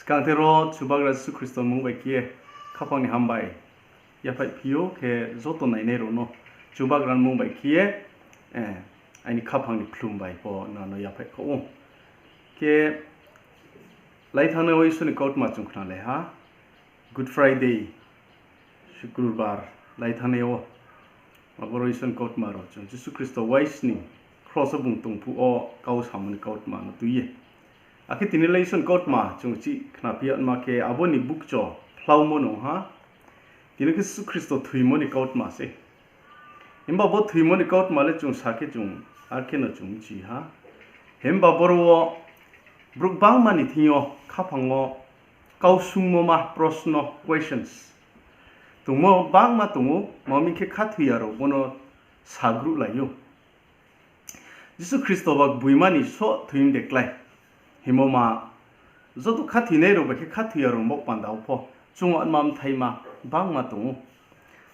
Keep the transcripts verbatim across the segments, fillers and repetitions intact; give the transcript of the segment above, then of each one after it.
Kangthero Chubagra Jisu Khristo ni mmung bai khe ye khaphang ni hambai yaphaih phi ou, khe joto nainai rao no Chubagra ni mmung bai khe ye, eh, aini khaphang ni khlum bai pho nrao no yaphaih kha ou. Khe lai thanngnai wo Isor ni kautma chung khnalai ha, Good Friday, Sukurbar lai thanngnai wo. Aboro Isor ni kautma rao chung Jisu Khristo uaisning kros wo bung tong phuh wo kau samo ni kautma no tui ye. Akhe tini le Isor ni kautma chung chih khnaphi yagma khe abo ni bukcho phlaomo nung ha. Tini khe Jisu Khristo thoimo ni kautma se. Himba bo thoimo ni kautma le chung sa khe chung, arkhe no chung bchi ha. Himba boro wo brouh bangma ni thing yo khaphang wo kau sungmo ma, prosno, questions tongmo bangma tong ou, ma mi khe khathoi ya rao bono sagruhlai ou. Jisu Khristo ba gboima ni soh thoi mi de klái? Himba ma joto khathoinai rao bai khe khathoi ya rao baoh panda wo pho chung atma bthaima bangma tong ou.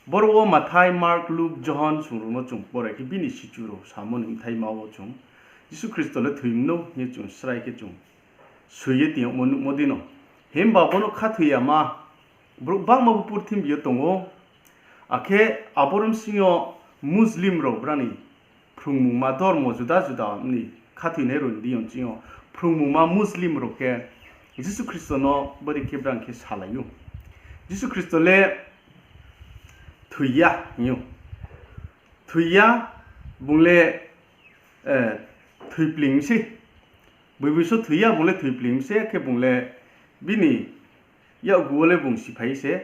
Boro wo Mathai, Mark, Luk, Johon song rao no chung pore khe bini sichu rao samo ni bthaima wo chung Jisu Khristo le thoi mnou hing ye chung srai khe chung soi ye tong yagmo nuhmo dei no. Himba bono khathoi yama brouh bangma bo purthimbi yo tong ou. Akhe aboro bsing yo Muslim rao brao ni phrungmungma dormo juda juda ni khathoinai rao ni deing yo bsing yo phrungmungma Muslim rao khe Jisu Khristo no bodei khe brao khe salai ou. Jisu Khristo le thoi ya hing ou. Thoi ya, bung le, eh, thoipling mi sei. Boiboi so thoi ya, bung le thoipling mi sei, khe bung le bini yakgu wo le bung siphai se.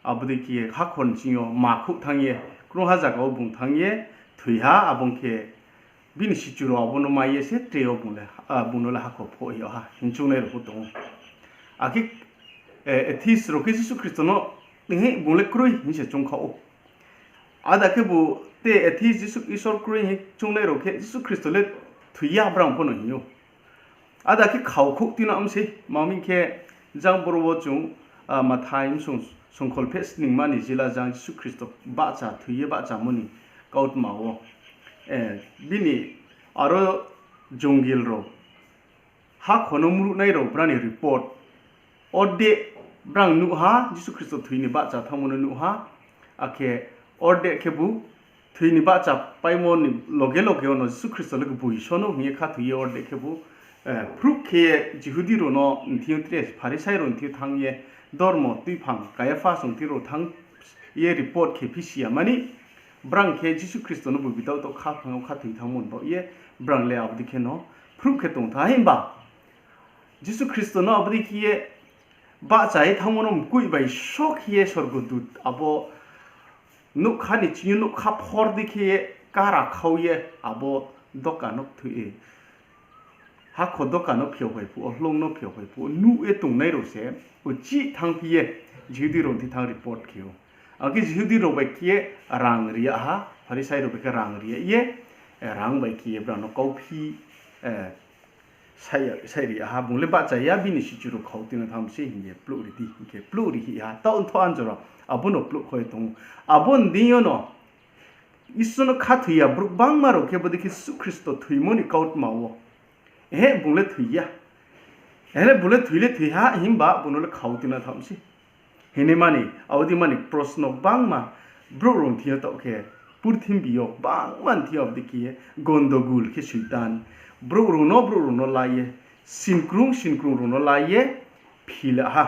Abo dei khe ye hakhor ni sing yo makhouh thanng ye, krungha zaga wo bung thanng ye thoi ha, abo ong khe bini sichu rao abo no mai ye se tre yo bung le, ah, bung no le hakhor phoh yag ha hing choungnai rao pho tong ou. Akhe, eh, atheist rao khe Jisu Khristo no, eh, bung le kroi hing se choung kha ou. Ada khebu te atheist Jisu Isor kroi hing choungnai rao khe Jisu Khristo le thoi ya brao pho no hing ou. Ada khe khaokhouh tuinang mi sei, ma mi khe jang boro wo chung, ah, Mathai bsung songkhol pheh sningma ni jila jang Jisu Khristo bahcha thoi ye bahchamo ni kautma wo, eh, bini aro jongil rao, hakhor no mruhnai rao brao ni report. Ordek brao nuh ha, Jisu Khristo thoi ni bahcha thanngmo no nuh ha. Akhe ordek khebu thoi ni bahcha paimo ni loge loge wo no Jisu Khristo le gboi so no hing ye khathoi ye ordek khebu, eh, phruh khe ye Jihudi rao no ni thing yo tre Pharisai rao ni thing yo thanng ye dormo tuiphang Kaiapha song thing rao thanng ye report khe phisi ya mani, brao khe Jisu Khristo no bo bidao to khaphang wo khathoi thanngmo ni baoh ye brao le abo dei khe no phruh khe tong tha himba Jisu Khristo no abo dei khe ye bahcha ye thanngmo no mkoih bai so khe ye sorgodut abo nougkha ni ching yo nougkha phor dei khe ye kara khau ye abo doka no kthoi, hakhor doka no phiao phai phuh wo, hloung no phiao phai phuh wo nuh ye tongnai rao se uchih thanngphi ye Jihudi rao ni thing thanng report khe ou. Akhe Jihudi rao bai khe ye rang ri yag ha, Pharisai rao bai khe rang ri yag ye, eh, rang bai khe ye brao no kauphi, eh, saih ya, saih ri yag ha, bung le bahcha ya, bini sichu rao khau tuinang thanng mi sei hing ye plouh ri di, hing khe plouh ri hih ha, taoh ntho anjora abo no plouh khe tong ou. Abo ni deing yo no Isor no khathoi ya brouh bangma rao khe bodei khe Jisu Khristo thoimo ni kautma wo, ehe, bung le thoi ya. Ehe, bung le thoi le thoi ha, himba bung no le khau tuinang thanng mi sei. Hingnaima ni, abo dei mani prosno bangma brouh rao ni thing yo taoh khe, purthimbi yo bangma ni thing yo abo dei khe ye gondogul khe Soitan brouh rao no, brouh rao no la ye, sinkrung, sinkrung rao no la ye phila ha.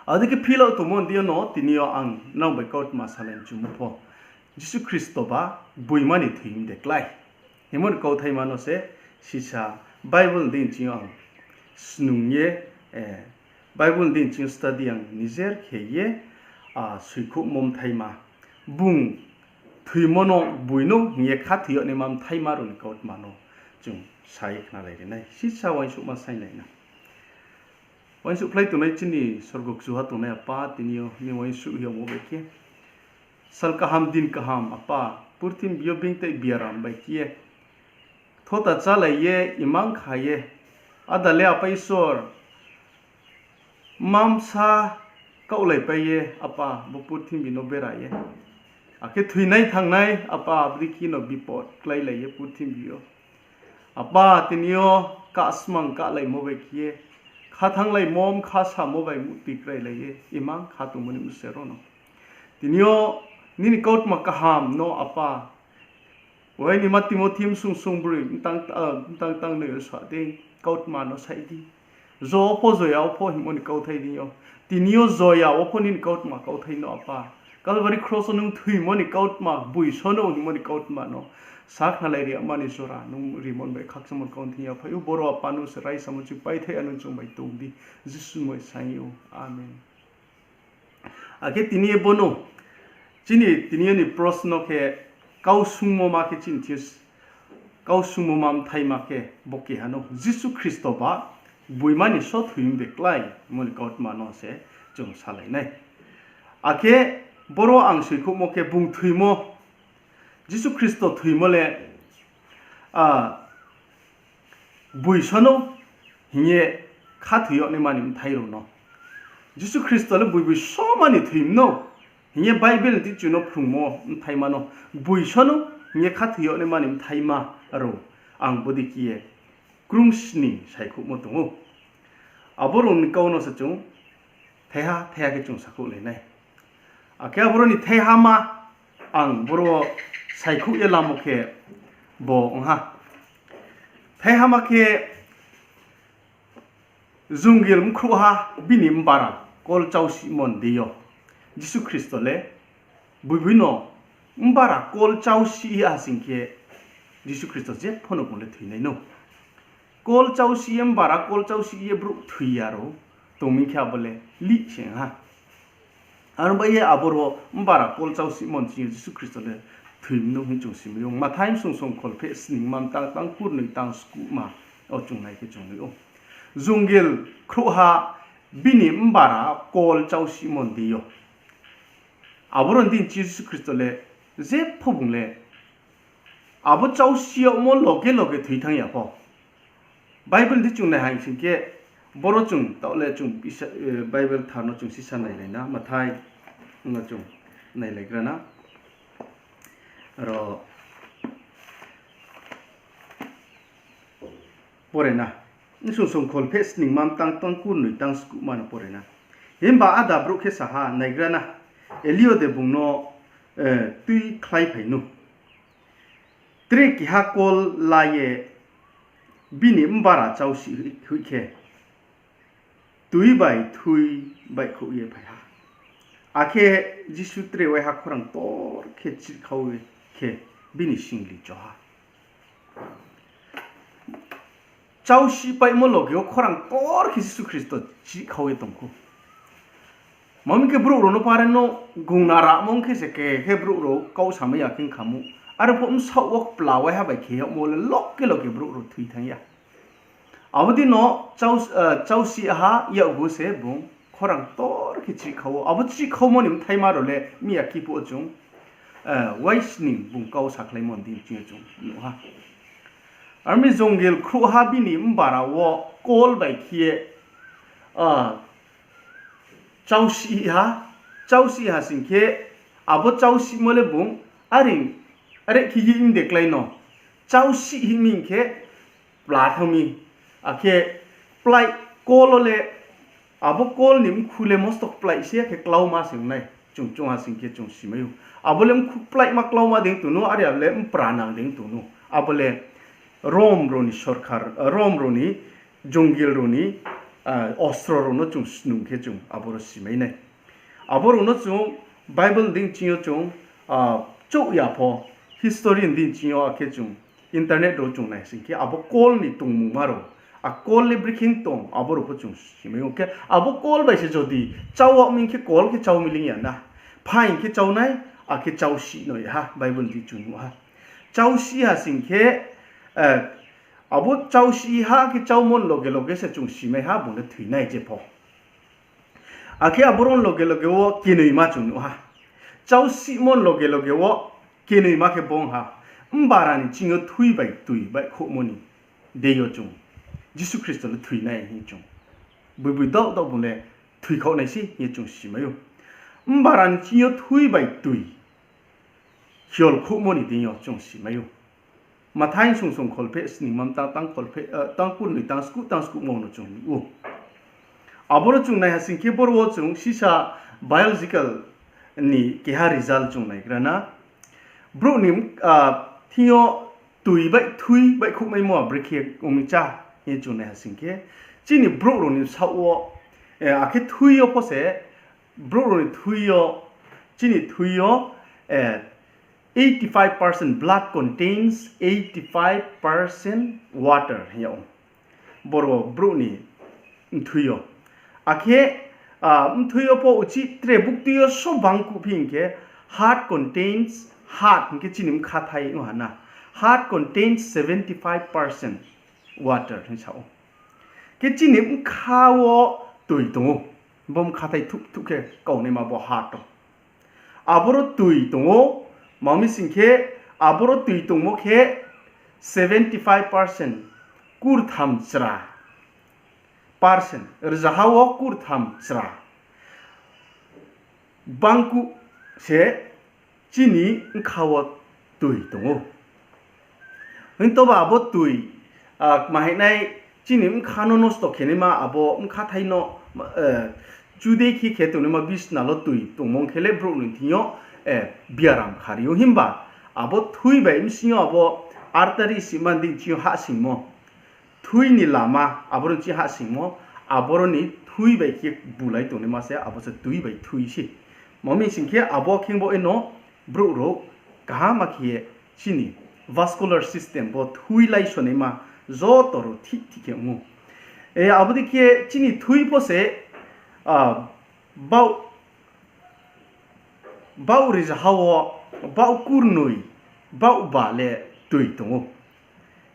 Abo dei khe phila tongmo ni deing yo no tini yo ang nrao bai kautma salai ni chumo pho, Jisu Khristo ba gboima ni thoi mi de klái? Hingmo ni kauthaima no se sisa Bible ni deing ching yo ang snung ye, eh, Bible ni deing ching yo study ang nijer khe ye, ah, soikhouhmo mthaima, bung thoimo no gboi no hing ye khathoi yag naima mthaima rao ni kautma no chung sa ye khnalai ri nai. Sisa uaingsouhma sainglai na. Uaingsouhkhlai tongnai chini sorgo kchuha tongnai Apa, tini yo nini uaingsouh yagmo bai khe sal kaham, din kaham, Apa, purthimbi yo being tei biaram bai khe ye thota chálai ye, imang kha ye, áda le Apa Isor, mma bsa kaohlaipai ye, Apa, bo purthimbi no bera ye, akhe thoinai thanngnai, Apa, abo dei khe no bipot kláilai ye purthimbi yo. Apa, tini yo kasmang kahlaimo bai khe ye, khathannglaimo, bkha samo bai muhti krailai ye imang kha tongmo ni bse rao no. Tini yo nini kautma kaham no Apa, aini ma Timothi bsung sungbroi mtang, ah, mtang tangnoi yo sa di, kautma no saih di. Jo wo pho, joya wo pho hingmo ni kauthai deing yo. Tini yo joya wo pho nini kautma kauthai no Apa, Calvary kros wo nung thoimo ni kautma, gboiso no hingmo ni kautma no sakhnalai ri yama ni jora nung rimo ni bai khakchangmo ni kau thing ya phai ou. Boro Apa nung se raisamo chini paithai ya, nung chung bai tong di. Jisu ni moi saing ou. Amen. Akhe tini ye bo no, chini tini yo ni prosno khe, kau sungmo ma khe chini thing yo, kau sungmo ma bthaima khe bo keha no, Jisu Khristo ba gboima ni so thoi mi de klái hingmo ni kautma no se chung salai nai. Akhe boro ang soikhouhmo khe bung thoimo, Jisu Khristo thoimo le, ah, gboiso no hing ye khathoi yag naima ni bthai rao no. Jisu Khristo le gboiso ma ni thoi mi no hing ye Bible ni thing chung no phrungmo bthaima no, gboiso no hing ye khathoi yag naima ni bthaima rao ang bodei khe ye krungsni saikhouhmo tong ou. Abo rao ni kau no se chung thaiha thaiha khe chung sakhouhlai nai. Akhe aboro ni thaihama ang boro saikhouh ye lamo khe bo ong ha. Thaihama khe, Jungil bkhrouhha bini mbara kol chausihmo ni deing yo Jisu Khristo le gboigboi no mbara kol chausih ya ha sing khe, Jisu Khristo jepho no bung le thoi nai nou. Kol chausih ye, mbara kol chausih ye brouh thoi ya rao tong mi khe abo le lih se ong ha. Aro bai ye aboro mbara kol chausihmo ni ching yo Jisu Khristo le thoi mi nou hing chung si mai ou. Mathai bsung song kholpheh sningma mtang tang kurnoi tang skuhma wo chung nai khe chung nuh ou. Jungil khrouhha bini mbara kol chausihmo ni deing yo. Aboro ni deing ching yo Jisu Khristo le jepho bung le abo chausih yagmo loge loge thoi thanng ya pho. Bible di chung nai haing sing khe, boro chung taoh le chung Bible thar no chung sisa nailai na, Mathai no chung nailaigra na. Aro pore na. Bsung song kholpheh sningma mtang tang kurnoi tang skuhma no pore na. Himba áda brouh khe sa ha, Naigra na, Elio de bung no, eh, tuikhlai phai nou. Tre keha kol la ye bini mbara chausih hoih khe, tui bai thui baihkhouh ye phai ha. Akhe Jisu tre waiha khorang tor khe chrihkhau ye khe bini singli cho ha. Chausih paihmo loge wo khorang tor khe Jisu Khristo chrihkhau ye tong khou. Mami khe brouh rao no pare no gungna ramo ong khe se ke khe brouh rao kau samai ya khe kham ou. Are pho bsaoh wo kpla waiha bai khe yagmo le loge loge brouh rao thoi thanng ya. Abo dei no chau-, eh, chausih ha yakgu se bung khorang tor khe chrihkhau ou. Abo chrihkhaumo ni bthaima rao le mi ya khe phuh wo chung, eh, waisning bung kau sakhlaimo ni deing ching yo chung nuh ha. Aro mi jungil khrouhha bini mbara wo kol bai khe ye, ah, chausih ha, chausih ha sing khe, abo chausihmo le bung are, are khe ye mde klái no, chausih hi mi khe pla thanng mi, akhe plái kol wo le, abo kol ni mkhu le mosto kplai se, akhe klauma se ong nai, chung chung ha sing khe chung si mai ou. Abo le mkhu kplaima klauma dei tong nou, are abo le mpra nang dei tong nou. Abo le Rom rao ni sorkar, Rom rao ni jungil rao ni, ah, ostro rao no chung snung khe chung aboro si mai nai. Abo rao no chung Bible ni deing ching yo chung, ah, chouh ya pho, history ni deing ching yo akhe chung internet rao chung nai sing khe abo kol ni tongmungma rao, a kol le brekhe tong, abo rao pho chung si mai ou. Khe abo kol bai se jodi chau yag mi khe kol khe chau mi ling ya na, phaing khe chau nai, akhe chausih no ya ha, Bible di chung nuh ha. Chausih ha sing khe, eh, abo chausih ha khe chaumo ni loge loge se chung si mai ha, bung le thoi nai jepho. Akhe aboro ni loge loge wo kenoima chung nuh ha. Chausihmo ni loge loge wo kenoima khe bung ha, mbara ni ching yo thui bai tui baihkhouhmo ni deing yo chung Jisu Khristo le thoi nai hing chung, boiboi daoh daoh bung le thoikhaoh nai sei hing ye chung si mai ou. Mbara ni ching yo thui bai tui hiolkhouhmo ni deing yo chung si mai ou. Mathai sung sung kholpheh sningma mtang tang kholpheh, eh, tang kurnoi tang skuh tang skuhmo no chung nuh ou. Aboro chung naiha sing khe boro wo chung sisa biological ni keha result chung naigra na. Brouh ni thing yo toi bai thui baihkhouhmaimo a brekhe ong mi chá hing ye chung naiha sing khe, chini brouh rao ni saoh wo, akhe thui yo pho se, brouh rao ni thui yo, chini thui yo, eighty five percent blood contains eighty five percent water hing yag ou. Boro brouh ni mthui yo. Akhe mthui yo pho uchih tre buktui yo so bangkuh phi hing khe, heart contains, heart hing khe chini bkhathai ong ha na. Heart contains seventy five percent water hing sa ou. Khe chini bkha wo toi tong ou. Bo bkhathai thuh thuh khe kaunaima bo heart o. Aboro toi tong ou, ma mi sing khe, aboro toi tongmo khe seventy five percent, kurtham chra, percent, rzaha wo kurtham chra bangkuh se chini bkha wo toi tong ou. Hing toba abo toi, kma hing nai, chini bkha no nosto khe naima, abo bkhathai no chu dei khe khe tongnaima bisna lo toi tongmo khe le brouh ni thing yo biaram khari ou. Himba abo thui bai bsing yo abo artery sima ni thing yo hahsingmo, thui ni lama, aboro ni thing yo hahsingmo, aboro ni thui bai khe bulai tongnaima se, abo se toi bai thui se. Ma mi sing khe abo kheng bo eno brouh rao kaham khe ye chini vascular system bo thui laisonaima joto rao thik thik khe ong ou. Abo dei khe chini thui pho se, baoh, baoh rzaha wo, baoh kurnoi, baoh ba le toi tong ou.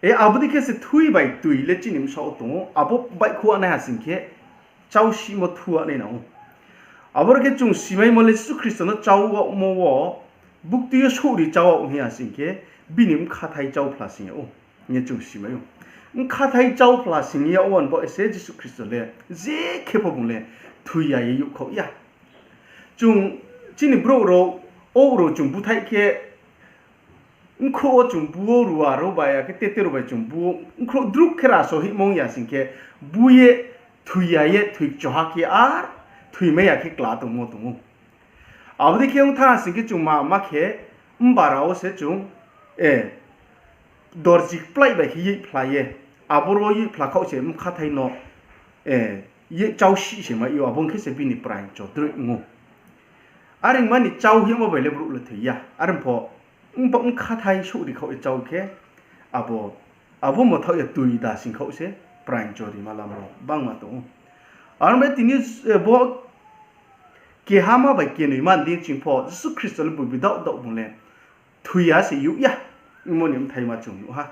Abo dei khe se thui bai toi le chini bsaoh wo tong ou, abo baihkhouh naiha sing khe chau simo thua nai nang ou. Aboro khe chung simaimo le Jisu Khristo no chau yagmo wo, buktui yo souhri chau yag hing ya sing khe, bini bkhathai chau phla sing yag ou hing ye chung simai ou. Bkhathai chau phla sing yag wo ni baoh ye se Jisu Khristo le je khe pho bung le thoi ya ye youhkhaoh ya. Chung chini brouh rao, ou rao chung búthaih khe, bkhrouh wo chung bu ou, rua rao bai akhe tete rao bai chung bu ou, bkhrouh druh khe raso hihmo ong ya sing khe, bu ye thoi ya ye thoi kchoha khe ar thoimai ya khe kla tongmo tong ou. Abo dei khe ong thanng sing khe chung ma ma khe, mbara wo se chung dorji kplaih bai khe yeih phla ye, aboro yeih phla khaoh se bkhathai no ye chau sih se mai ou, abo ong khe se bini praing chodroi ong ou. Are ongma ni chau hingmo bai le brouh le thoi ya. Are pho bkhathai souhri khaoh ye chau khe, abo, abo mthaoh ya toi da sing khaoh se praing chorima lamo bangma tong ou. Are bai tini bo kehama bai kenoima ni deing ching pho Jisu Khristo le bubi daoh daoh bung le thoi ya se youh ya, ongmo ni bthaima chung nuh ha.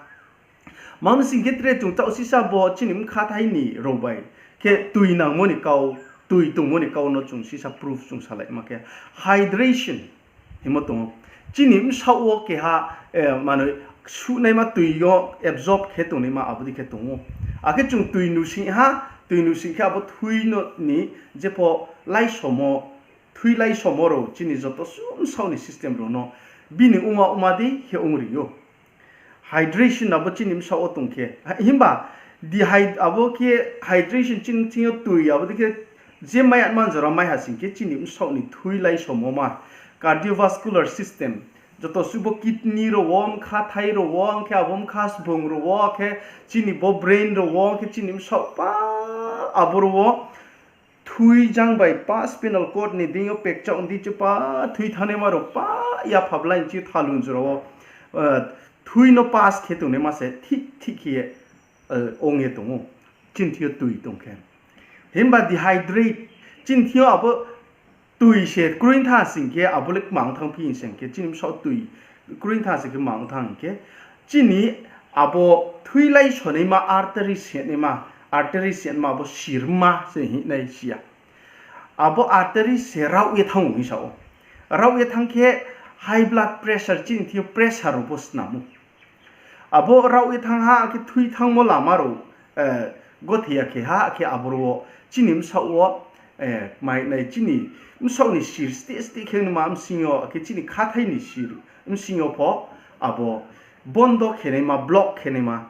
Ma mi sing khe tre chung taoh sisa bo chini bkhathai ni rao bai khe toi nangmo ni kau, toi tongmo ni kau no chung sisa proof chung salaima khe, hydration hingmo tong ou. Chini bsaoh wo keha, manoi suhnaima toi yo absorb khe tongnaima abo dei khe tong ou. Akhe chung toi nusing ha, toi nusing khe abo thui no ni jepho laisomo, thui laisomo rao chini joto suh bsaoh ni system rao no bini ongma ongma dei khe ongri ou. Hydration abo chini bsaoh wo tong khe, himba abo khe hydration chini thing yo toi abo dei khe je mai yagma jora mai ha sing khe chini bsaoh ni thui laisomo ma, cardiovascular system, joto suh bo kidney rao wo, bkhathai rao wo, ong khe abo bkha sbung rao wo, khe chini bo brain rao wo, khe chini bsaoh pa aboro wo thui jang bai pa spinal cord ni deing yo pekchaoh ni deing chi pa thui thanngnaima rao pa yapha blai ni chi thalung jora wo thui no pass khe tongnaima se thik thik khe ye ong ye tong ou. Chini thing yo toi tong khe, himba dehydrate, chini thing yo abo toi se kroi thanng sing khe abo le kma ong thanng phi sing khe, chini bsaoh toi kroi thanng sing khe kma ong thanng hing khe, chini abo thui laisonaima artery sehnaima, artery sehnaima abo sirma se hing nai si ya. Abo artery se raoh ye thanng ou hing sa ou. Raoh ye thanng khe high blood pressure, chini thing yo pressure rao pho snam ou. Abo raoh ye thanng ha khe thui thanngmo lama rao gothe ya khe ha khe aboro wo chini bsaoh wo, mai nai chini bsaoh ni sir steh steh khe nma bsing yo khe chini khathai ni sir bsing yo pho abo bondo khe naima, block khe naima,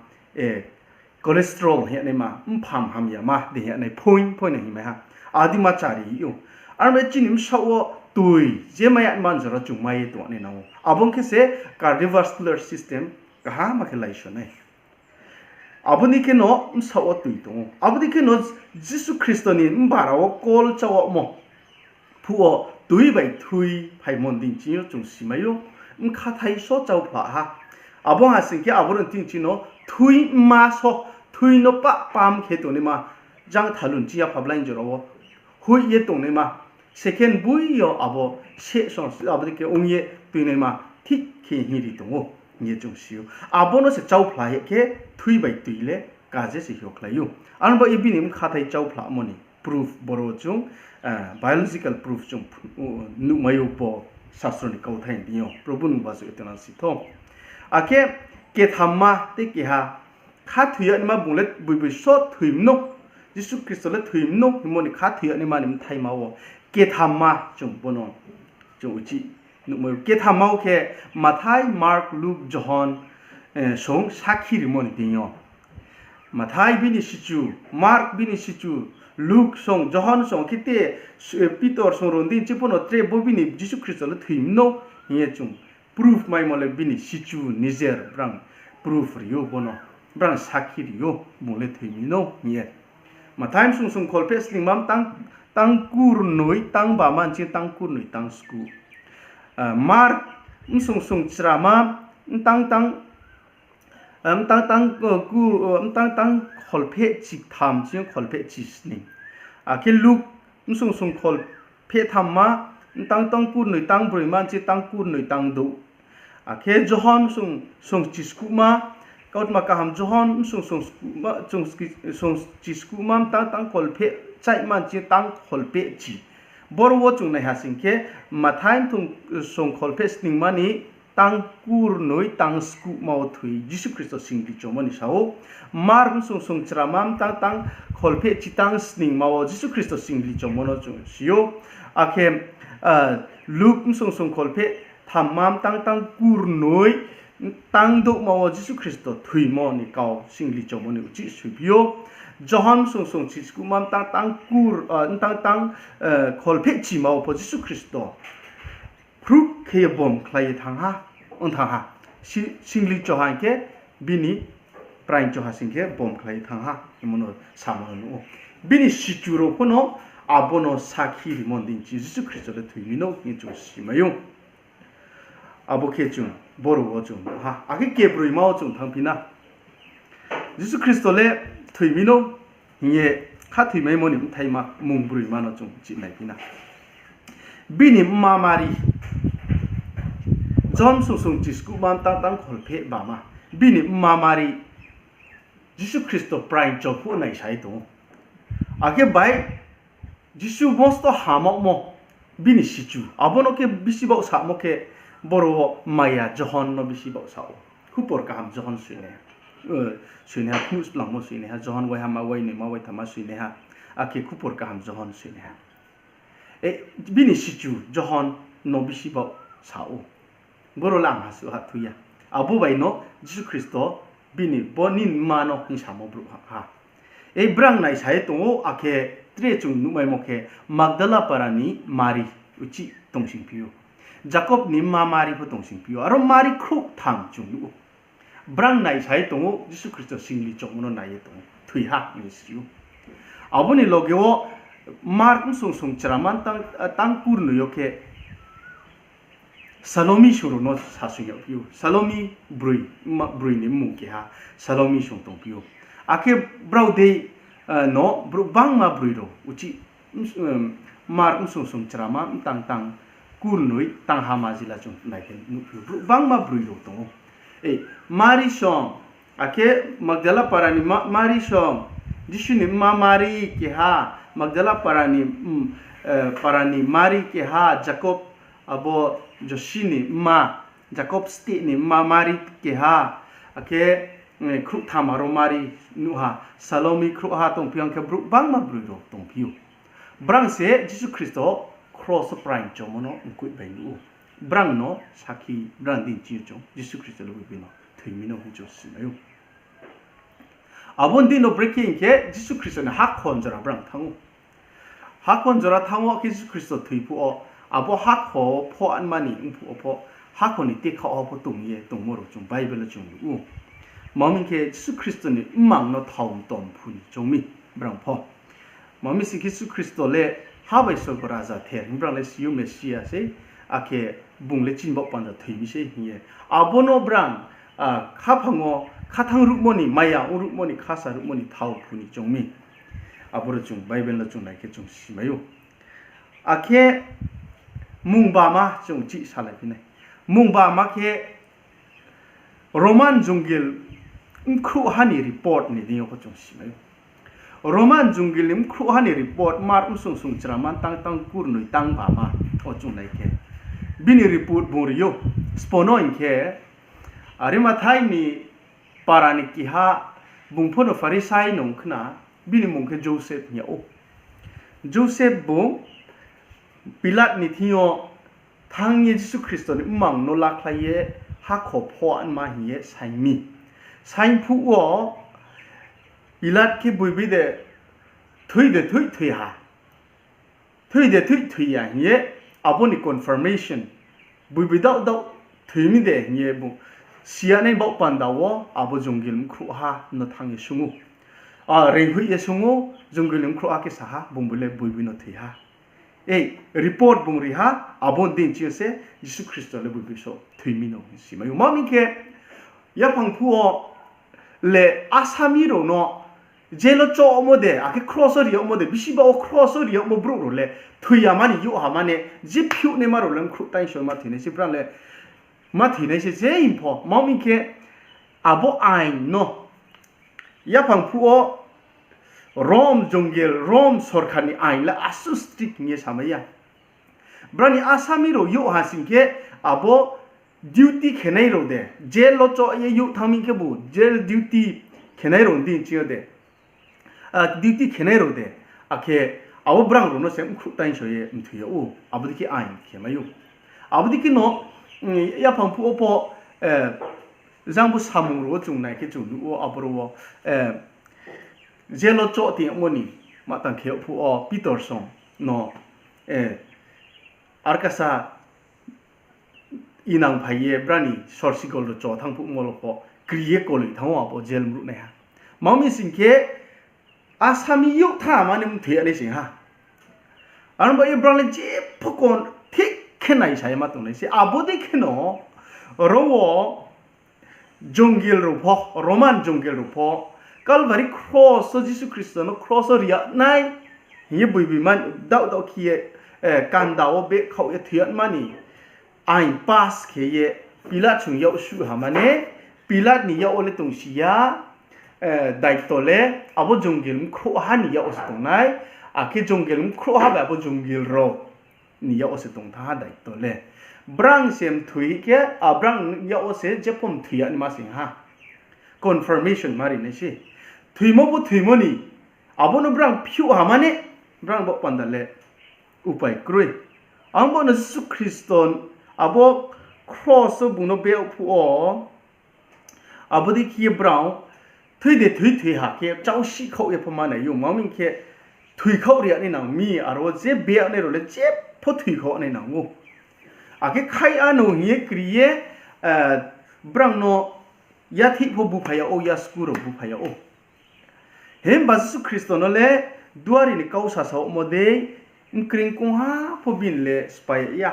cholesterol hing yag naima, mpham hamyama dei hing yag nai, phoing phoing nai hingmai ha. Adi ma chari ou. Aro bai chini bsaoh wo toi, je mai yag naima jora chung mai ye tong nai nang ou. Abo ong khe se cardiovascular system kaham khe laisao nai. Abo ni khe no bsaoh wo toi tong ou. Abo dei khe no Jisu Khristo ni mbara wo kol cháomo phuh wo toi bai thui phaimo ni deing chini yo chung simai ou, bkhathai so chauphla ha. Abo ha sing khe abo ni deing chini no thui mma so, thui no pah pam khe tongnaima, jang thalu ni chini yapha blai jora wo hoih ye tongnaima, second boi yo abo seh song abo dei khe ong ye tuinaima thik khe hing ri tong ou hing ye chung si ou. Abo no se chauphla hing khe thui bai toi le kaje se hokhlai ou. Aro bo ye bini bkhathai chauphla mo ni proof boro chung biological proof chung nuhmai ou bo sastro ni kauthai ni deing yo. Probhu nung basu ye tongnang si thou. Akhe kethamma tei keha khathoi yag naima bung le boi boi so thoi mno, Jisu Khristo le thoi mno hingmo ni khathoi yag naima ni bthaima wo kethamma chung bono chung uchih nuhmai ou. Kethamma wo khe Mathai, Mark, Luk, Johon song sakhi rimo ni deing yo. Mathai bini sichu, Mark bini sichu, Luk song, Johon song khe te Pitor song rao ni deing chini pho no tre bo bini Jisu Khristo le thoi mno hing ye chung proof maimo le bini sichu nijer brang proof ri ou bono, brang sakhi ri ou bung le thoi mi no hing ye. Mathai bsung song kholpheh sningma tang, tang kurnoi tang bama ni chini tang kurnoi tang skuh. Mark bsung song chrama tang tang, mtang tang, mtang tang kholpheh chitham chini kholpheh chisning. Akhe Luk bsung song kholpheh thamma, mtang tang kurnoi tang broima ni chini tang kurnoi tang douh. Akhe Johon bsung song chiskuhma, kautma kaham Johon bsung song chiskuhma mtang tang kholpheh chaihma ni chini tang kholpheh chi. Boro wo chung naiha sing khe, Mathai bsung song kholpheh sningma ni tang kurnoi tang skuhma wo thoi Jisu Khristo singli chomo ni sa ou. Mark bsung song chrama mtang tang kholpheh chi tang sningma wo Jisu Khristo singli chomo no chung si ou. Akhe Luk bsung song kholpheh thamma mtang tang kurnoi tang douhma wo Jisu Khristo thoimo ni kau singli chomo ni uchih soiphi ou. Johon bsung song chiskuhma mtang tang kur, mtang tang kholpheh chima wo pho Jisu Khristo phruh khe ye bomkhlai ye thanng ha, ong thanng ha. Singli choha hing khe bini praing choha sing khe bomkhlai ye thanng ha hingmo no samo no nuh ou. Bini sichu rao pho no abo no sakhi rimo ni deing chi Jisu Khristo le thoi mi no hing ye chung simai ou. Abo khe chung boro wo chung nuh ha. Akhe kebroima wo chung thanngphi na. Jisu Khristo le thoi mi no hing ye khathoimaimo ni bthaima mung broima no chung chih naiphi na. Bini mma Mari, Johon bsung song chiskuhma mtang tang kholpheh bama, bini mma Mari Jisu Khristo praing cho phuh naisa ye tong ou. Akhe bai Jisu mosto hamyagmo bini sichu, abo no khe bisi baoh samo khe boro wo maya Johon no bisi baoh sa ou. Khupor kaham Johon soinaiha, soinaiha, Phnuhsplangmo soinaiha, Johon waihama, wainoima, waithamma soinaiha, akhe khupor kaham Johon soinaiha. Bini sichu Johon no bisi baoh sa ou. Boro le ang ha suh ha thoi ya. Abo bai no Jisu Khristo bini bo nini mma no hing samo brouh ha. Ei brang naisa ye tong ou, akhe tre chung nuhmaimo khe Magdala para ni Mari uchih tongsingphi ou. Jakob ni mma Mari pho tongsingphi ou. Aro Mari khrouhtham chung nuh ou. Brang naisa ye tong ou, Jisu Khristo singli chomo no nai ye tong ou, thoi ha hing si ou. Abo ni loge wo Mark bsung song chrama tang, tang kurnoi yo khe Salomi song rao no sasoing yagphi ou. Salomi broi, broi ni mmung keha Salomi song tongphi ou. Akhe brao dei no brouh bangma broi rao uchih, Mark bsung song chrama mtang tang kurnoi tang ha majila chung nai khe nuhphi ou. Brouh bangma broi rao tong ou. Mari song, akhe Magdala para ni Mari song, Jisu ni mma Mari keha, Magdala para ni, para ni Mari keha, Jakob abo Josi ni mma, Jakob steh ni mma Mari keha, akhe khrouhtham aro Mari nuh ha, Salomi khrouhha tongphi ou, ang khe brouh bangma broi rao tongphi ou. Brang se Jisu Khristo kros wo praing chomo no mkoih bai nuh ou. Brang no sakhi, brang deing chini chung Jisu Khristo le bini thoi mi no hing chung simai ou. Abo ni deing no brekhe hing khe Jisu Khristo ni hakhor jora brang thanng ou. Hakhor jora thanng ou khe Jisu Khristo thoi phuh wo, abo hakhor wo pho anma ni ongphuh wo pho, hakhor ni tekhaoh wo pho tong ye tongmo rao chung Bible wo chung nuh ou. Tma hing khe Jisu Khristo ni mmang no thao mtom phu ni choung mi brang pho. Tma mi sing khe Jisu Khristo le ha bai sorgo raja ther hing brang le si ou, Mesia sei, akhe bung le chini baoh panda thoi mi sei hing ye. Abo no brang, khaphang wo khathanng ruhmo ni, maya ong ruhmo ni, khasa ruhmo ni thao phu ni choung mi. Aboro chung Bible no chung nai khe chung simai ou. Akhe mung bama chung chih salai phi nai. Mung bama khe Roman jongil bkhrouhha ni report ni deing yo pho chung simai ou. Roman jongil ni bkhrouhha ni report, Mark bsung sungchra man tang tang kurnoi tang bama wo chung nai khe, bini report bung ri ou. Sbo no hing khe, Arimathai ni para ni keha, bung pho no Pharisai nung khna, bini mmung khe Joseph hing yag ou. Joseph bung Pilat ni thing yo thanng ye Jisu Khristo ni mmang no lakhlai ye hakhor pho anma hing ye saing mi. Saing phuh wo Pilat khe boibi de, thui de thui thoi ha, thui de thui thoi ya hing ye, abo ni confirmation, boibi daoh daoh thoi mi de hing ye bung si ya nai baoh panda wo abo jongil bkhrouhha no thanng ye swunng ou. Reinghoih ye swunng ou, jongil bkhrouhha khe sa ha, bung bo le boibi no thoi ha. Ei, report bung ri ha, abo ni deing ching yo se Jisu Khristo le boibi so thoi mi no hing simai ou. Tma hing khe, yaphang phuh wo le asami rao no jail wo chohmo de, akhe kros wo ri yagmo de, bisi ba wo kros wo ri yagmo brouh rao le thoi ya mani youh ha mane, je phiouh naima rao le bkhrouh tainso ma thoi nai se, brang le ma thoi nai se je hing pho. Tma hing khe, abo ain no yaphang phuh wo Rom jongil, Rom sorkar ni ain le asuh strict hing ye samai ya. Brang ni asami rao youh ha sing khe, abo duty khenai rao de, jail wo choh ye youh thanng mi khebu jail duty khenai rao ni deing ching yo de, duty khenai rao de, akhe abo brang rao no se bkhrouh tainso ye mthoi yag ou, abo dei khe ain khe mai ou. Abo dei khe no, yaphang phuh wo pho, jang bo samung rao wo chung nai khe chung nuh ou, aboro wo jail wo choh tong yagmo ni ma tang khe yag phuh wo Pitor song no, arkasa inang phai ye brang ni sorsigol rao cho thanng phuh molo pho kri ye koloi thanng ou abo jail mruhnaiha. Tma mi sing khe, asami youh tha mane mthoi ya nai sing ha. Arba ye brang le jepho kon thik khe naisa ye ma tongnai se. Abo dei khe no, ro wo jongil rao pho, Roman jongil rao pho, Kalvari kros wo Jisu Khristo no kros wo ri yag nai hing ye boibi man daoh daoh khe ye, kanda wo bekhaoh ye thoi yag ma ni ain pass khe ye Pilat song yak suh ha mane, Pilat ni yak wo le tongsi ya, daito le abo jongil bkhrouhha ni yak wo se tongnai, akhe jongil bkhrouhha bai abo jongil rao ni yak wo se tong thanng ha daito le. Brang se mthoi khe, a brang yak wo se jepho mthoi ya ni ma sing ha. Confirmation ma ri nai se. Thoimo pho thoimo ni, abo no brang phiouh ha mane, brang baoh panda le upai kroi. Ang bo no Jisu Khristo abo kros wo bung no beh phuh wo, abo dei khe ye brao thoi de thoi thoi ha khe chausi khaoh ye pho ma nai ou, ma hing khe thoi khaoh ri ya nai nang mi, aro je beh nai rao le jepho thoi khaoh nai nang ou. Akhe khai ano hing ye kri ye, brang no yathih pho buphai yag ou, yasku rao buphai yag ou. Himba Jisu Khristo no le duari ni kau sasaomo dei, mkring kongha pho bini le sphái ya.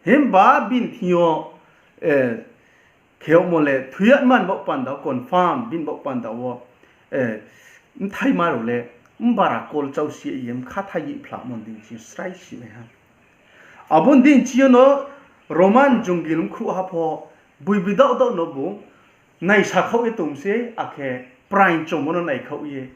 Himba bini thing yo, khe yagmo le thoi ya man baoh panda confirm, bini baoh panda wo, bthaima rao le mbara kol chausi ye mkha thai ye phlamo ni deing ching yo srai si nai ha. Abo ni deing ching yo no Roman jongil bkhrouhha pho boibi daoh daoh no bung naisa khaoh ye tong se, akhe praing chomo no nai khaoh ye,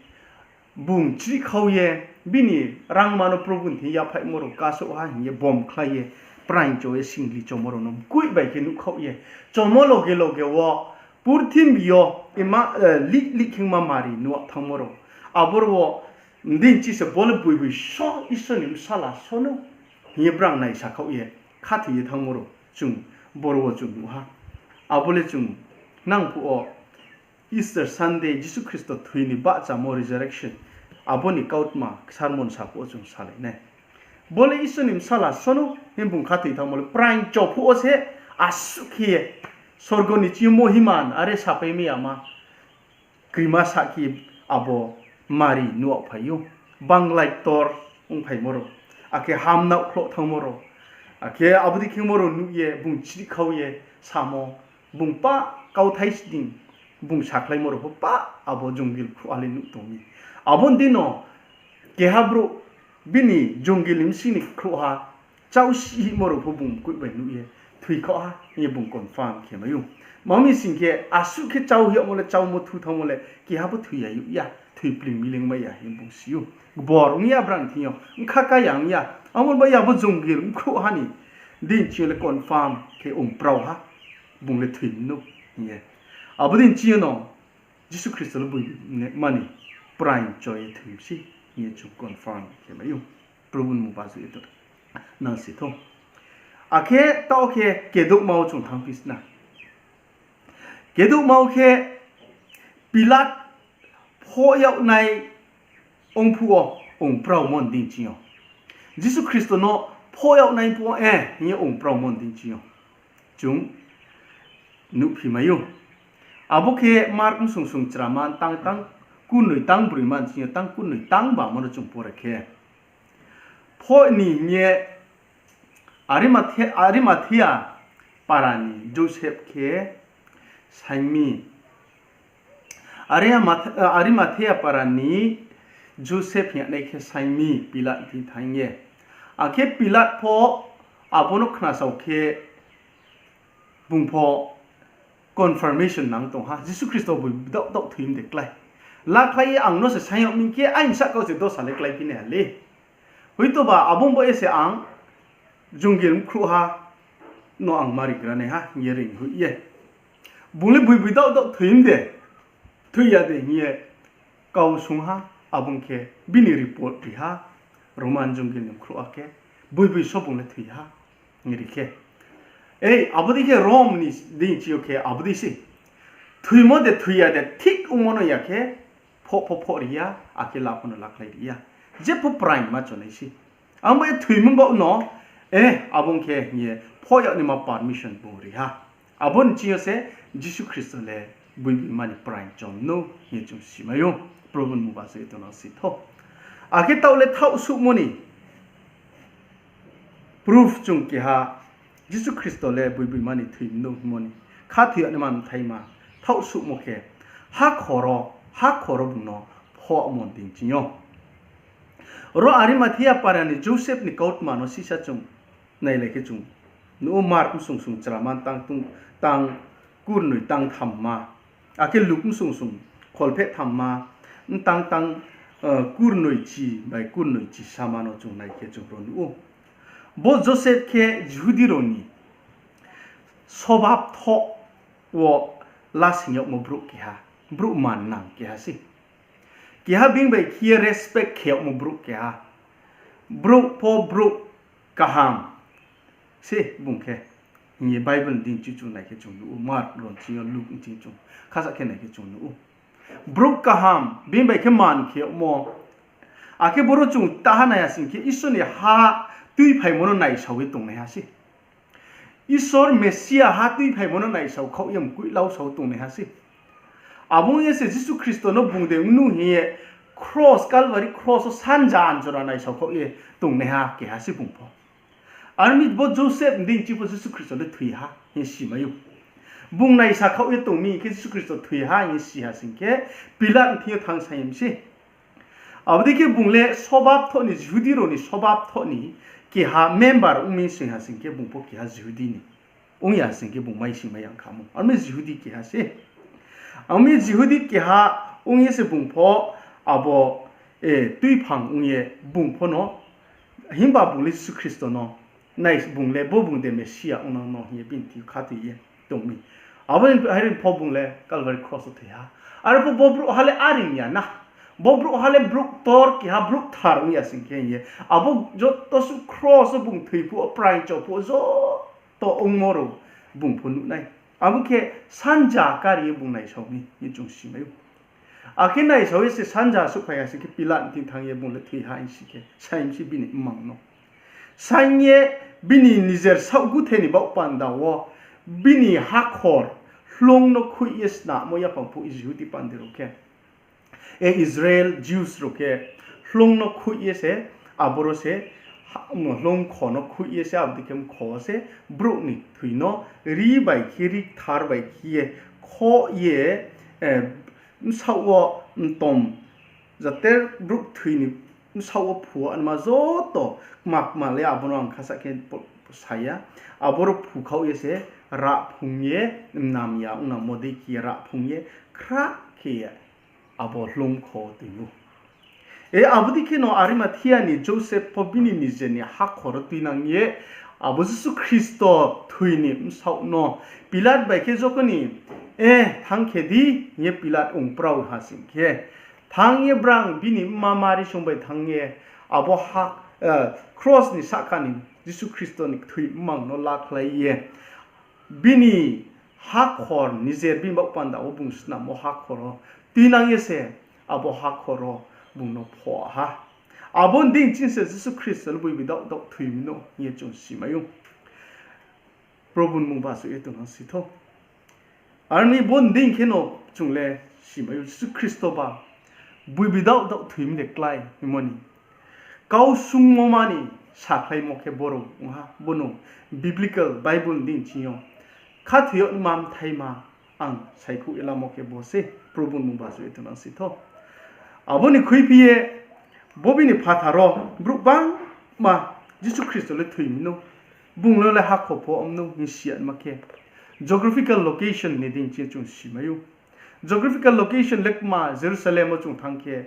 bung chri khaoh ye, bini rangma no Probhu ni thing yaphaihmo rao kasouh ha hing ye bomkhlai ye, praing cho ye singli chomo rao no mkoih bai khe nuh khaoh ye, chomo loge loge wo purthimbi yo ima, lih lih khengma mari nuh thanngmo rao. Aboro wo, deing ching se bo le boibi so Isor ni bsala so no hing ye brang naisa khaoh ye, khathoi ye thanngmo rao chung boro wo chung nuh ha. Abo le chung nang phuh wo Easter Sunday, Jisu Khristo thoi ni bahchamo, resurrection, abo ni kautma sermon saphuh wo chung salai nai. Bo le Isor ni bsala sono hing bung khathoi thanngmo le praing chophuh wo se asuh khe sorgo ni ching yo mohiman are sapai mai yama krima sahkhe abo Mari nuh phai ou. Banglai ktor ongphaimo rao, akhe hamnao khloh thanngmo rao, akhe abo dei khemo rao nuh ye bung chrihkhau ye samo, bung pah kauthai sning bung sakhlaimo rao pho pah abo jongil khrouhha le nuh tong mi. Abo ni deino keha brouh bini jongil ni bsing ni khrouhha chau sihmo rao pho bung mkoih bai nuh ye thoikhaoh ha hing ye bung confirm khe mai ou. Tma mi sing khe, asuh khe chau hiyagmo le, chaumo thu thanngmo le keha pho thoi ya, thoi pling miling mai ya hing bung si ou. Gbor ong ya brang thing yo, bkha ka ya ong ya. Abo bai abo jongil bkhrouhha ni deini ching yo le confirm khe ong prao ha, bung le thoi mi nou hing ye. Abo deini ching yo no Jisu Khristo le boi mani praing cho ye thoi mi sei hing ye chung confirm khe mai ou. Probhu ni mmung bajoh ye to nang si thou. Akhe taoh khe kedouhma wo chung thanngphi sna. Kedouhma wo khe Pilat phoh yag nai ongphuh wo ong praomo ni deini ching yo, Jisu Khristo no phoh yag nai phuh wo, eh, hing ye ong praomo ni deini ching yo chung nuhphi mai ou. Abo khe Mark bsung sung chrama tang, tang kurnoi tang broima ni ching yo tang kurnoi tang bamo no chung pore khe, phoh ni hing ye Arimathe-, Arimathea para ni Joseph khe saing mi. Arimathe-, Arimathea para ni Joseph hing ye nai khe saing mi Pilat ni thing thanng ye. Akhe Pilat pho abo no khnasao khe bung pho confirmation nang tong ha, Jisu Khristo boi daoh daoh thoi mi de klái. Lakhlai ye ang no se saing yag mi khe aini sahka wo se dosa le kláiphi nai ha le. Hoitoba abo bo ye se ang jongil bkhrouhha no ang mari gra nai ha hing ye reing hoih ye. Bung le boi boi daoh daoh thoi mi de, thoi ya de hing ye kau sung ha, abo khe bini report ri ha, Roman jongil ni bkhrouhha khe, boi boi so bung le thoi ha, hing ri khe. Ei, abo dei khe Rom ni deini ching yo khe abo dei se. Thoimo de thoi ya de thik ongmo no ya khe, phoh pho phoh ri ya, akhe la pho no lakhlai ri ya. Jepho praing ma chonai se. Ang bo ye thoimo baoh no, eh, abo khe hing ye phoh yag naima permission bung ri ha. Abo ni ching yo se Jisu Khristo le boi boi mani praing chom nou hing ye chung si mai ou. Probhu ni mmung bajoh ye to nang si thou. Akhe taoh le thaoh suhmo ni proof chung keha, Jisu Khristo le boi boi mani thoi mi nou hingmo ni khathoi yag naima mthaima thaoh suhmo khe, hakhor wo, hakhor wo bung no phohmo ni deini ching yo. Ro Arimathea para ni Joseph ni kautma no sisa chung nailai khe chung nuh ou, Mark bsung sung chrama tang, tang kurnoi tang thamma, akhe Luk bsung sung kholpheh thamma, tang tang, eh, kurnoi chi bai kurnoi chi sama no chung nai khe chung ro nuh ou. Bo Joseph khe Jihudi rao ni sobab thoh wo lasing yagmo brouh keha, brouh mannang keha se. Keha being bai khe ye respect khe yagmo brouh keha. Brouh pho brouh kaham se bung khe. Hing ye Bible ni deini ching chung nai khe chung nuh ou, Mark rao ni ching yo, Luk ni ching chung khasa khe nai khe chung nuh ou. Brouh kaham, being bai khe man khe yagmo. Akhe boro chung taha nai ya sing khe Isor ni ha tuiphaimo no naisao ye tongnaiha se. Isor Mesia ha tuiphaimo no naisao khaoh ye mkoih lau sao tongnaiha se. Abo ong ye se Jisu Khristo no bung de mnu hing ye kros, Kalbari kros wo sanja anjora naisao khaoh ye tongnaiha keha se bung pho. Aro mi bo Joseph ni deini ching pho Jisu Khristo le thoi ha hing si mai ou. Bung naisa khaoh ye tong mi khe Jisu Khristo thoi ha hing si ha sing khe Pilat ni thing yo thanng sa ye mi se. Abo dei khe bung le sobab thoh ni, Jihudi rao ni sobab thoh ni keha member ong mi sing ha sing khe bung pho keha Jihudi ni ong ya sing khe bung maising mai ya khamo. Aro mi Jihudi keha se. Aro mi Jihudi keha ong ye se bung pho abo, eh, tuiphang ong ye bung pho no, himba bung le Jisu Khristo no nai bung le bo bung de Mesia ong nang no hing ye bini thing khathoi ye tong mi. Abo ni hairi pho bung le Kalbari kros wo thoi ha. Aro pho bo brouhha le areing ya na. Bo brouhha le brouh ktor keha, brouh kthar ong ya sing khe hing ye. Abo joto suh kros wo bung thoi phuh wo, praing cho phuh wo, joto ongmo rao bung pho nuh nai. Abo khe sanja kari ye bung naisao mi hing ye chung simai ou. Akhe naisao ye se sanja souhphai ha sing khe Pilat ni thing thanng ye bung le thoi ha hing si khe, saing se bini mmang no. Saing ye bini nijer saohguthe ni baoh panda wo bini hakhor hloung no khuih ye snamo yaphang phuh Jihudi pandi rao khe, e Israel Jews rao khe hloung no khuih ye se, aboro se, ha-, hloung kho no khuih ye se, abo dei khe mkho wo se brouh ni thoi no ri bai khe, ri kthar bai khe ye khoh ye, eh, bsaoh wo mtom, jater brouh thoi ni bsaoh wo phuh wo anma joto kma kma le abo no ang khasa khe sa ya. Aboro phukhaoh ye se rahphung ye, mnam ya ong nangmo dei khe ye rahphung ye, khrah khe ye abo hloung kho wo tui ou. E, abo dei kheno Arimathia ni Joseph pho bini nijer ni hakhor wo tuinang ye, abo Jisu Khristo thoi ni bsaoh no Pilat bai khe jokhon ni, e, thanng khe di, hing ye Pilat ong prao ha sing khe, thanng ye brang bini mma Mari song bai thanng ye, abo ha, eh, kros ni sahka ni Jisu Khristo ni kthoi mmang no lakhlai ye, bini hakhor nijer bini baoh panda wo bung snamo hakhor wo tuinang ye se, abo hakhor wo bung no pho ha. Abo ni deing ching se Jisu Khristo le boibi daoh daoh thoi mi no hing ye chung simai ou. Probhu ni mmung basu ye tong nang si thou. Ar mi bo ni deing kheno chung le simai ou, Jisu Khristo ba boibi daoh daoh thoi mi de klái hingmo ni kau sungmo ma ni sakhlaimo khe boro ong ha, bo no Biblical Bible ni deing ching yo khathoi yag naima mthaima ang saikhouh ye lamo khe bo se, Probhu ni mmung basu ye tong nang si thou. Abo ni khuiphi ye bo bini phathar wo brouh bangma Jisu Khristo le thoi mi no, bung no le hakhor pho om no hing si ya ma khe, geographical location ni deing ching chung simai ou. Geographical location le kma Jerusalem wo chung thanng khe,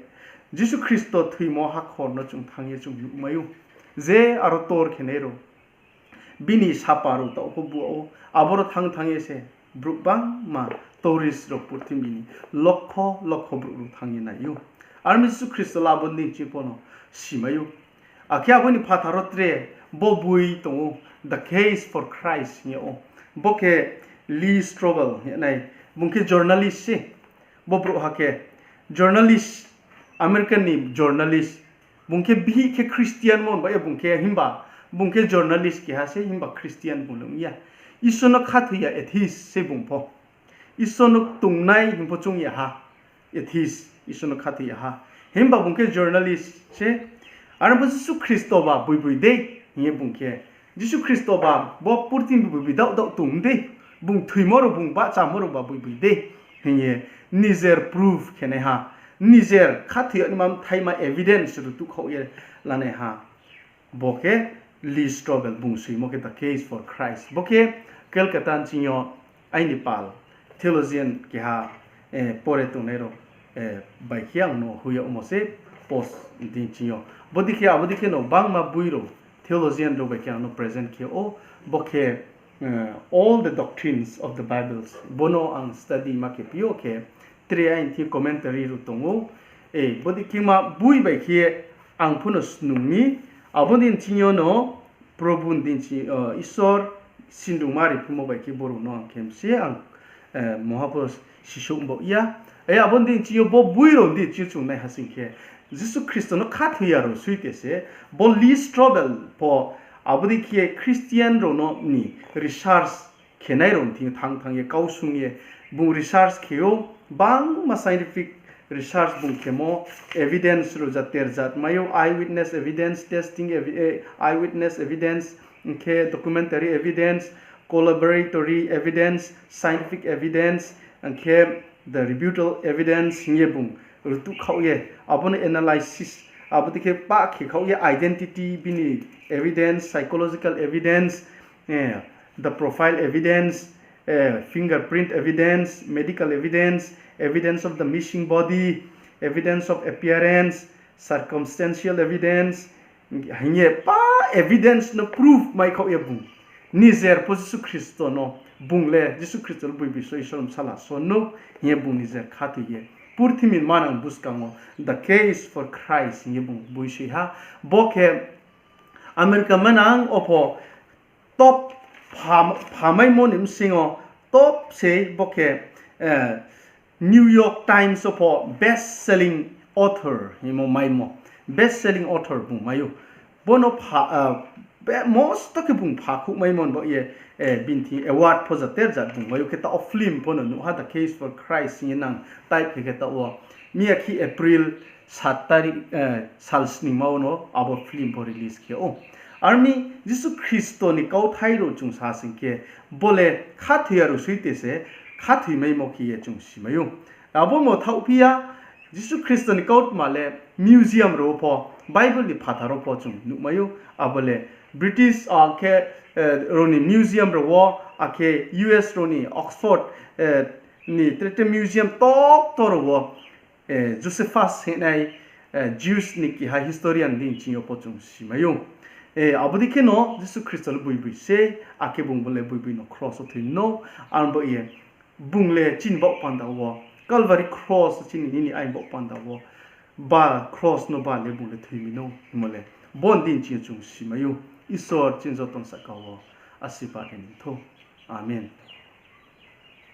Jisu Khristo thoimo hakhor no chung thanng ye chung nuhmai ou. Je aro tor khenai rao, bini sapa rao taoh pho bua ou, aboro thanng thanng ye se brouh bangma tourist rao purthimbi ni lokho lokho brouh rao thanng ye nai ou. Ar mi Jisu Khristo le abo ni deing ching pho no simai ou. Akhe abo ni phathar wo tre bo boi tong ou, The Case for Christ hing yag ou. Bo khe Lee Strobel hing yag nai, bung khe journalist se. Bo brouhha khe journalist, American ni journalist. Bung khe bihih khe Christian mo ba ye bung khe, himba bung khe journalist keha se, himba Christian bung le ong ya. Isor no khathoi ya, atheist se bung pho. Isor no tongnai hing pho choung ya ha, atheist, Isor no khathoi ya ha. Himba bung khe journalist se. Aro pho Jisu Khristo ba boiboi dei hing ye bung khe, Jisu Khristo ba bo purthimbi boiboi daoh daoh tong dei, bung thoimo rao, bung bahchamo rao ba boiboi dei hing ye nijer proof khe nai ha, nijer khathoi yag naima mthaima evidence rutuh khaoh ye lanai ha. Bo khe Lee Strobel bung soimo khe The Case for Christ. Bo khe Calcutta ni ching yo aini pal theologian keha, eh, pore tongnai rao, eh, bai khe ang no hoih yagmo se post ni deing ching yo. Bodei khe, abo dei khe no bangma boi rao theologian rao bai khe ang no present khe ou. Bo khe, eh, All the Doctrines of the Bibles. Bo no ang study ma khe phi yo khe, tre aini thing commentary rao tong ou. Eh, bodei khe ma boi bai khe ang pho no snung mi, abo ni deing ching yo no Probhu ni deing ching, eh, Isor sinrungma riphimo bai khe brouh no ang khe mse ang, eh, moha pho sisouh baoh ya. Eh, abo ni deing ching yo bo boi rao ni deing ching yo chung nai ha sing khe, Jisu Khristo no khathoi ya rao suite se, bo Lee Strobel pho abo dei khe Christian rao no ni research khenai rao ni thing thanng thanng ye kau sung ye bung research khe ou, bangma scientific research bung khemo, evidence rao jater jat mai ou, eyewitness evidence, testing evi-, eh, eyewitness evidence, hing khe documentary evidence, corroboratory evidence, scientific evidence, hing khe the rebuttal evidence hing ye bung rutuh khaoh ye, abo no analysis, abo dei khe pah khe khaoh ye identity, bini evidence, psychological evidence, eh, the profile evidence, eh, fingerprint evidence, medical evidence, evidence of the missing body, evidence of appearance, circumstantial evidence, hing ye pa evidence no proof mai khaoh ye bung nijer pho Jisu Khristo no, bung le Jisu Khristo le boibi so Isor bsala so no hing ye bung nijer khathoi ye purthimbi manang buskang wo The Case for Christ hing ye bung boi soi ha. Bo khe America manang o pho top phamaimo ni bsing yo top se bo khe, New York Times wo pho best selling author hingmo maimo, best selling author bung mai ou. Bo no pha, mosto khe bung phakhouh maimo ni baoh ye, bini thing award pho jater jat bung mai ou. Khe taoh wo film pho no nuh ha, The Case for Christ hing ye nang type khe khe taoh wo. Miyakhe April sat tarik, sal sningma wo no abo film pho release khe ou. Ar mi Jisu Khristo ni kauthai rao chung sa sing khe, bo le khathoi ya rao suite se khathoi maimo khe ye chung si mai ou. Abo mo thaohphi ya, Jisu Khristo ni kautma le museum rao wo pho, Bible ni phathar wo pho chung nuh mai ou. Abo le British, akhe, rao ni museum rao wo, akhe U S rao ni Oxford ni tre tre museum tokto rao wo, Josephus hingnai, Jews ni keha historian bini ching yo pho chung si mai ou. Abo dei kheno Jisu Khristo le boiboi se, akhe bung bo le boiboi no kros wo thoi no, arba ye bung le chini baoh panda wo, Calvary kros chini nini aini baoh panda wo, ba kros no ba le bung le thoi mi no hingmo le, bo ni dei ching yo chung si mai ou. Isor chini joto ni sahka wo asirbad ri ni thou. Amen.